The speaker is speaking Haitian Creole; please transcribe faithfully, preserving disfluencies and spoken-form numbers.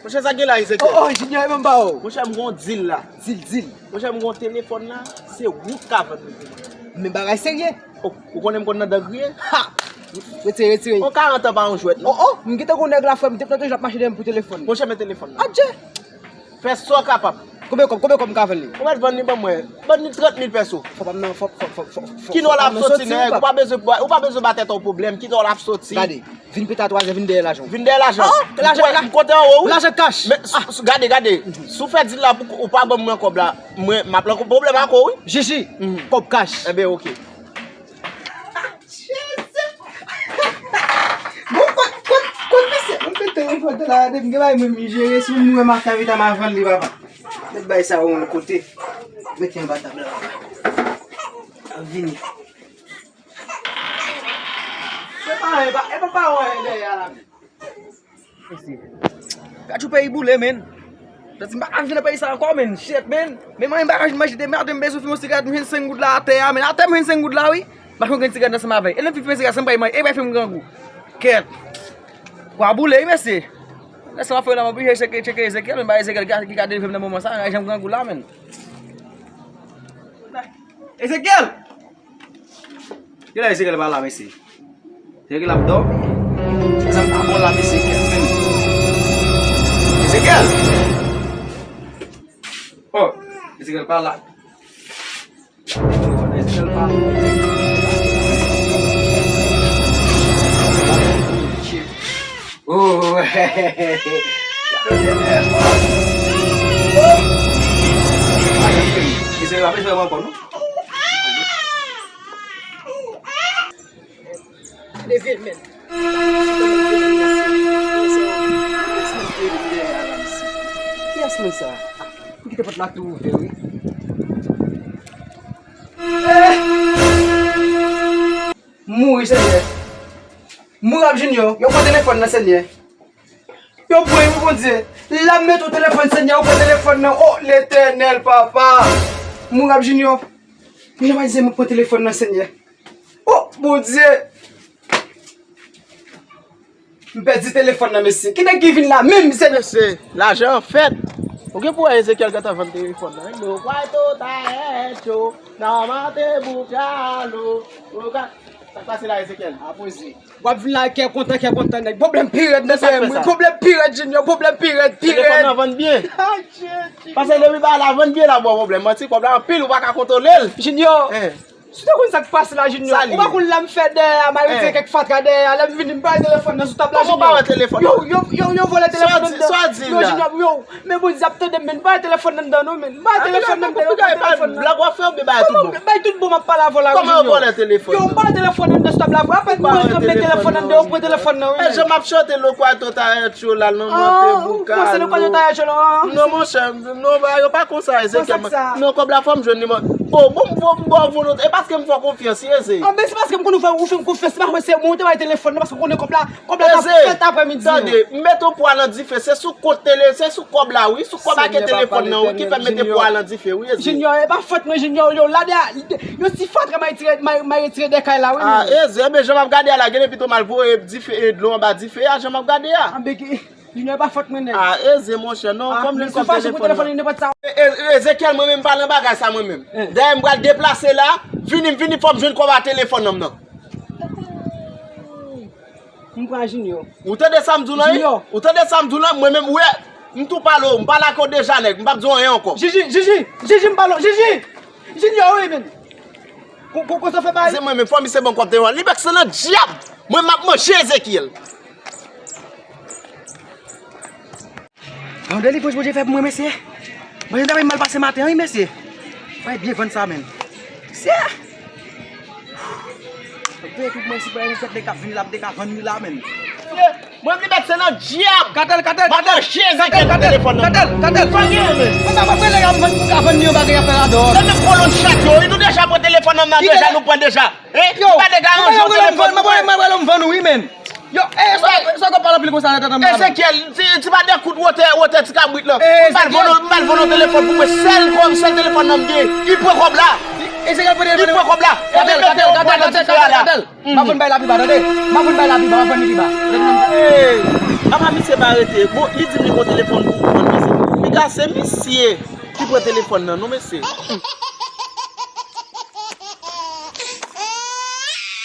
Monchè, sa gen la, Ezekiel? Oh, oh, Junior, e menm pa ou. Monchè, m gon dil la. Dil, dil. Monchè, m gon telefòn la, se ou k ka vann li pou mwen. Men bagay serye. Oh, ou konnen m konn nan dan griye? Ha! Retire, retire. On karant an pa yon jwèt, non. Oh, oh, m gentan gon nèg la, frè m, depi nan toujou ap mache dèyè m pou telefòn. Monchè, men telefòn la. Adje! Fè sa w kapab. Konbyen kòb, konbyen kòb m ka vann li? Ou mèt vann li ban mwen. Bann li trant mil pèso. Fò pa m nan, fò, fò, fò, fò, fò, Kilè w l ap soti, nèg? Ou pa bezwen, ou pa bezwen ba tèt ou pwoblèm. Kilè w l ap soti? Gade, vin pete a twa zè, vin dèyè lajan. Vin dèyè lajan. Ah, lajan, la, m konte anwo, wi. Lajan kach. Men, s-, s-, gade, gade. Si w fè dil la, pou ou pa ban mwen kòb la, mwen, m ap lan pwoblèm ak ou, wi. Jiji, kòb kach. Enben, oke. Bon, kot, kot, kot misye? Mwen pete yon foto la, depi gen bagay mwen m jere, si mwen m afè avè ta m a vann li, papa. Met bay sa yon kote. Mete anba tab la, papa. E pa, e pa, e pa, pa wè dèyè la. Mesye. Gad yon peyi boule, men. Sa di m pa ka viv nan peyi sa ankò, men. Shit, men. Men mwen m pa ka manje de merde, m bezwen fimen yon sigarèt, m jwenn senk goud la atè a, men. Atè m jwenn senk goud la, wi. M pa jwenn grenn sigarèt ansanm avè. E lè m fin fimen sigarèt, se m bay manje. E bay fè m grangou. Kèt. Kwa boule, wi, mesye. Lè sa m ap fè la, m oblije tcheke, tcheke Ezekiel, men ba Ezekiel ki, ki ka delivre m nan moman sa, nan jan m grangou la, men. Ezekiel! Kilè Ezekiel pa la, mesye? Ezekiel ap dòmi? Sa pa bon la, mesye, kèt, men. Ezekiel! Oh, Ezekiel pa la. Ezekiel pa la. Oh, Ezekiel pa bezwen ankò, non? Leve l, men. Kiyès moun sa? M kite pòt la tou ouvè, wi. Mouri, Senyè. Mouri ap Junior. Yo pran telefòn nan, Senyè. Yo pran, wi, Bondye. Lame tou telefòn, Senyè. Yo pran telefòn nan. Oh, Letènèl, papa. Mouri ap Junior. Yo pa di se moun pran telefòn nan, Senyè. Oh, Bondye! M pèdi telefòn nan, mesye. Ki nèg ki vin la menm, se mesye, lajan an fèt. Ou gen pou wè Ezekiel gentan vann telefòn nan. Lo kwaito ta echo, namate bukalo. Sa k pase la, Ezekiel? Apoze. W ap vin la kè kontan, kè kontan, nèg. Pwoblèm pi rèd nan frè m, wi. Pwoblèm pi rèd, Junior. Pwoblèm pi rèd, pi rèd. Telefòn nan vann byen. Pase depi bagay la vann byen la, bon pwoblèm. Manti, kòb la anpil, ou pa ka kontwole l. Junior. Si w te konn sa k pase la, Junior, ou pa konn la m fè dèyè a, m al retire kèk fatra dèyè a, lè m vini, m pa wè telefòn nan sou tab la, Junior. Kòman w pa wè telefòn nan? Yo, yo, yo, yo vòlè telefòn nan. Sa w di la? Yo, Junior, yo, men Bondye ap tande m, men m pa wè telefòn nan anndan, non, men m pa wè telefòn nan anndan, yo pran telefòn nan. Blag w ap fè oubyen bagay tout bon? Bagay tout bon, m ap pale avè w la, wi, Junior. Kòman yo vòlè telefòn nan? Yo, m pa wè telefòn nan anndan sou tab la, vre, apèn m rantre, m met telefòn nan anndan, yo pran telefòn nan, wi, men. E jan m ap chante Lo kwaito ta echo la, non, monte bouka. Ou panse Lo kwaito ta echo la? Non, monchè, non, ba, yo pa konsa, Ezekiel. Non, kòb la fò m jwenn li, mwen. Oh, bon, m ba w volonte. E paske m fè w konfyans, wi, Eze. Ah, men se paske m konn ou fè, ou fè m konfyans, se pa se mwen te bay telefòn nan, paske ou konnen kòb la, kòb la t ap fèt aprèmidi. Tande, m mete w pwa nan dife, se sou kont tele, se sou kòb la, wi, sou kòb ak telefòn nan, wi, ki fè m mete pwa nan dife, wi, Eze. Junior, e pa fòt mwen, Junior, yo, la de, yo ti fatra m al retire, m al, m al retire de kay la, wi, men. Ah, Eze, enben, jan m ap gade a la, genlè pito m al voye dife, e, dlo anba dife a, jan m ap gade a. Anben ki, Junior, e pa fòt mwen, nèg. Ah, Eze, monchè, non, fò m li kòb telefòn nan. E, e, Ezekiel, mwen menm, m pa nan bagay sa, mwen menm. Dayè, m pral deplase la, vini, m vini, fò m jwenn kòb a telefòn nan, nan. M pran Junior. Ou tande sa m di w lan, wi? Junior. Ou tande sa m di w lan, mwen menm, wi, m tou pale w, m pale ak ou deja, nèg, m p ap di w anyen ankò. Jiji, Jiji, Jiji, m pale w, Jiji! Junior, wi, men. Ko, ko, kote w fè bay? Se mwen menm, fò misye ban kòb telefòn. Li vèkse nan dyab! Mwen, m ap manje Ezekiel. Yon delivrans Bondye fè pou mwen, mesye. Bondye ta bay mal pase maten an, wi, mesye. Bay byen vann sa, men. Mesye. Veye tout mwen si pa yon tèt de k ap vin la, de k ap vann li la, men. Mwen, li mèt se nan dyab. Katel, katel, katel. M ap manje Ezekiel pou telefòn nan. Katel, katel. Mwen pa, pa prele, m vann, m ka vann li yon bagay ap fè ladan. Se menm kolon chat yo, wi, nou deja pran telefòn nan, deja nou pran deja. Hein? Yo, m pa deja ranje yon telefòn pou mwen. Mwen, mwen, mwen, m vann ou, wi, men. Yo, eh, sa, sa w ap pale anpil konsa nan tèt an, Ezekiel, ti, ti pa de kout wotè, wotè ti kabrit lan. M pral vann, m pral vann yon telefòn pou mwen. Sèl kòb, sèl telefòn nan m gen. Li pran kòb la. E se gade pou telefòn. Li pran kòb la. Gade l, gade l, gade l, gade l, gade l, gade l. M ap vin bay lapi ba, tande. M ap vin bay lapi ba, m ap vin lapi ba. Hey, apa misye pa rete? Bon, li di m li gon telefòn pou vann, mesye. Piga, se misye ki pran telefòn nan, non, mesye.